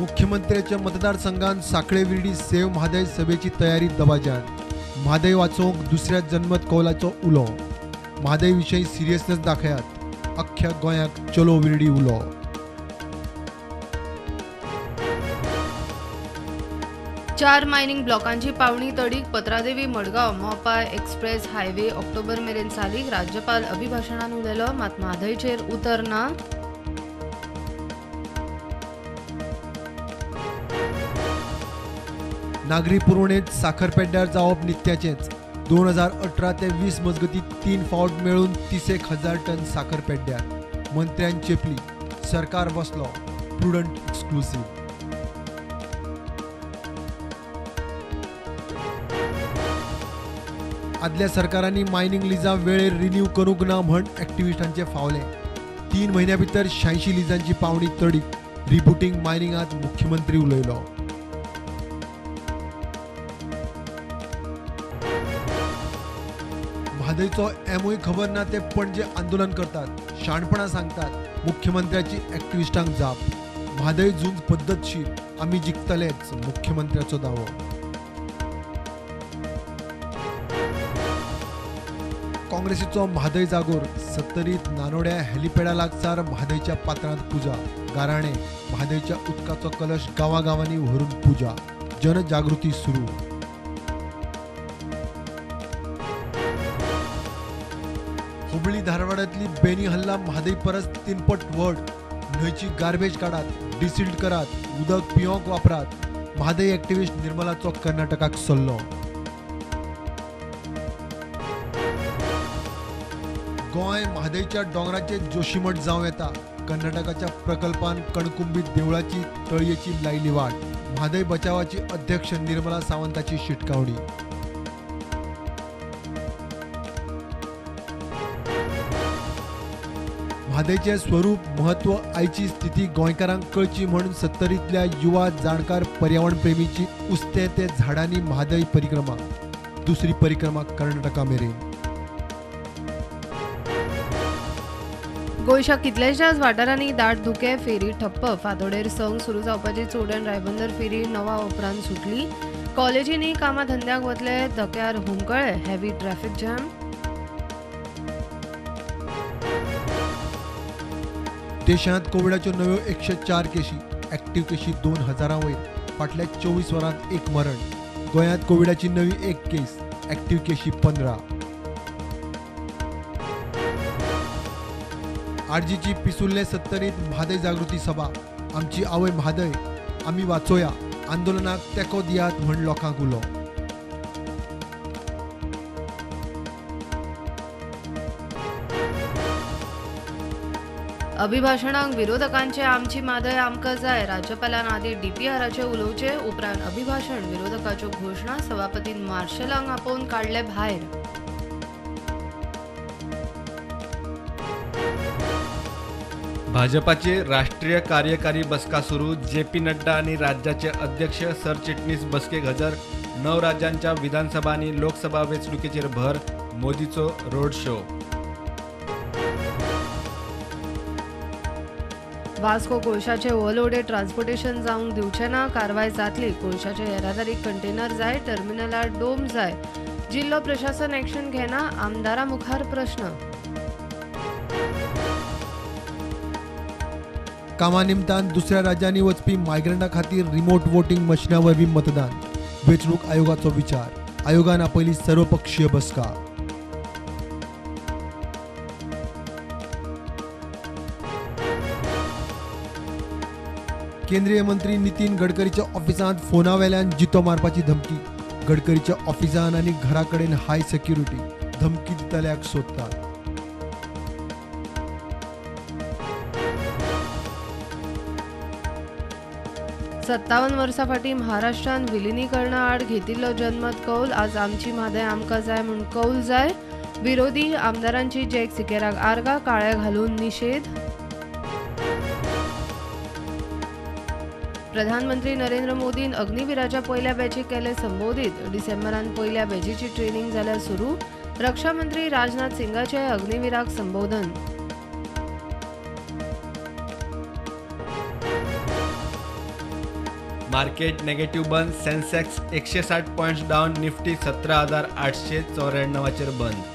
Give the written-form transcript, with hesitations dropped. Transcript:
मुख्यमंत्र्याच्या मतदारसंघात साखळे विर्डी सेव म्हादय सभेची तयारी दबाज्यान. म्हादय वाचोवंक दुसऱ्या जनमत कौलाचो उलो. म्हादय विशयी सिरियसनेस दाखयात, अख्ख्या गोंयाक चलो विर्डी उलो. चार मायनिंग ब्लॉकांची पावणी तडीक Patradevi Madgaon Mopa express highway October मेरेन चालीक. राज्यपाल अभिभाशणान उलयलो, मात म्हादयचेर उतर ना. नागरी पुरवणेत साखर पेड्ड्यार जावप नित्याचेंच. 2018 ते 20 मजगती 3 फावट मेळून 31,000 टन साखर पेड्ड्यार. मंत्र्यान चेपली, सरकार बसलो. Prudent exclusive. आदल्या सरकारांनी मायनिंग लिजां वेळेर रिन्यू करूंक ना म्हण एक्टिविस्टांचे फावले. 3 म्हयन्या भितर 86 लिजांची पावणी तडीक. रिबुटींग मायनिंगांत मुख्यमंत्री उलयलो. म्हादयचो एमूय खबर ना ते पणजे आंदोलन करतात, शाणपणां सांगतात. मुख्यमंत्र्याची एक्टिविस्टांक जाप. म्हादय झूंज पद्दतशीर, आमी जिखतलेच, मुख्यमंत्र्याचो दावो. काँग्रेसीचो म्हादय जागोर. सत्तरीत नानोड्या हेलिपॅडा लागसार म्हादयच्या पात्रांत पुजा. गाराणे म्हादयच्या उदकाचो कलश गांवागांवांनी व्हरून पुजा. जनजागृती सुरू. हुबळी धारवाडांतली बेनी हल्ला म्हादय परस 3 पट व्हड. न्हंयची गार्बेज काडात, डिसिल्ट करात, उदक पियोंक वापरात. म्हादय एक्टिविस्ट निर्मलाचो कर्नाटकाक सल्लो. गोंय म्हादयच्या दोंगराचेर जोशीमठ जावं येता. कर्नाटकाच्या प्रकल्पान कणकुंबी देवळाची तळयेची लायली वाट. म्हादय बचावाची अध्यक्ष निर्मला सावंताची शिटकावणी. म्हादयचें स्वरूप, महत्व, आयची स्थिती गोंयकारांक कळची म्हणून सत्तरींतल्या युवा जाणकार पर्यावरण प्रेमीची उस्ते ते झाडांनी म्हादय परिक्रमा. दुसरी परिक्रमा कर्नाटका मेरेन. गोंयच्या कितल्याशाच वाठारांनी दाट धुके, फेरी ठप्प. फांतोडेर 6 सुरू जावपाची चोडण रायबंदर फेरी 9 उपरांत सुटली. कॉलेजींनी कामा धंद्याक वतले धक्यार हुमकळे. Heavy traffic jam. देशांत कोविडाच्यो नव्यो 104 केशी, ऍक्टिव्ह केशी 2000 वयर. फाटल्या 24 वरांत 1 मरण. गोंयांत कोविडाची नवी 1 केस, ऍक्टिव्ह केशी 15. आरजीची पिसुर्ले सत्तरीत म्हादय जागृती सभा. आमची आवय म्हादय, आमी वाचोया. आंदोलनाक तेंको दियात म्हण लोकांक उलो. अभिभाशणाक विरोधकांचे आमची म्हादय आमकां जाय. राज्यपालान आदी डीपीआराचे उलोवचे, उपरांत अभिभाशण. विरोधकाच्यो घोशणा सभापतीन मार्शलांक आपोवन काडले भायर. भाजपाची राष्ट्रीय कार्यकारी बसका सुरू. जे पी नड्डा आणि राज्याचे अध्यक्ष सरचिटणीस बसकेक हजर. 9 राज्यांच्या विधानसभा आणि लोकसभा वेंचणुकेचेर भर. मोदीचो रोड शो. वास्को कोळशाचे ओव्हरलोडेड ट्रान्सपोर्टेशन जावंक दिवचे ना, कारवाय जातली. कोळशाचे येरादारीक कंटेनर जाय, टर्मिनलार डोम जाय. जिल्लो प्रशासन एक्शन घेना, आमदारा मुखार प्रश्न. कामा निमतान दुसऱ्या राज्यांनी वचपी मायग्रंटा खातीर रिमोट वोटिंग मशिना वरवीं मतदान. वेंचणूक आयोगाचो विचार. आयोगान आपयली सर्वपक्षीय बसका. केंद्रीय मंत्री नितीन गडकरीच्या ऑफिसांत फोना वेल्यान जितो मारपाची धमकी. गडकरीच्या ऑफिसान आनी घरा कडेन हाय सेक्युरिटी. धमकी दितल्याक सोदतात. 57 वर्सां फाटीं महाराष्ट्रान विलिनीकरणा आड घेतिल्लो जनमत कौल आज आमची म्हादय आमकां जाय म्हूण कौल जाय. विरोधी आमदारांची जॅक सिकेराक आर्गां, काळे घालून निशेध. प्रधानमंत्री नरेंद्र मोदीन अग्निवीराच्या पयल्या बॅचीक केले संबोधीत. डिसेंबरान पयल्या बॅचीची ट्रेनिंग जाल्यार सुरू. रक्षा मंत्री राजनाथ सिंगाचे अग्निवीराक संबोधन. मार्केट नेगेटिव्ह बंद. Sensex 160 points down. निफ्टी 17,894 बंद.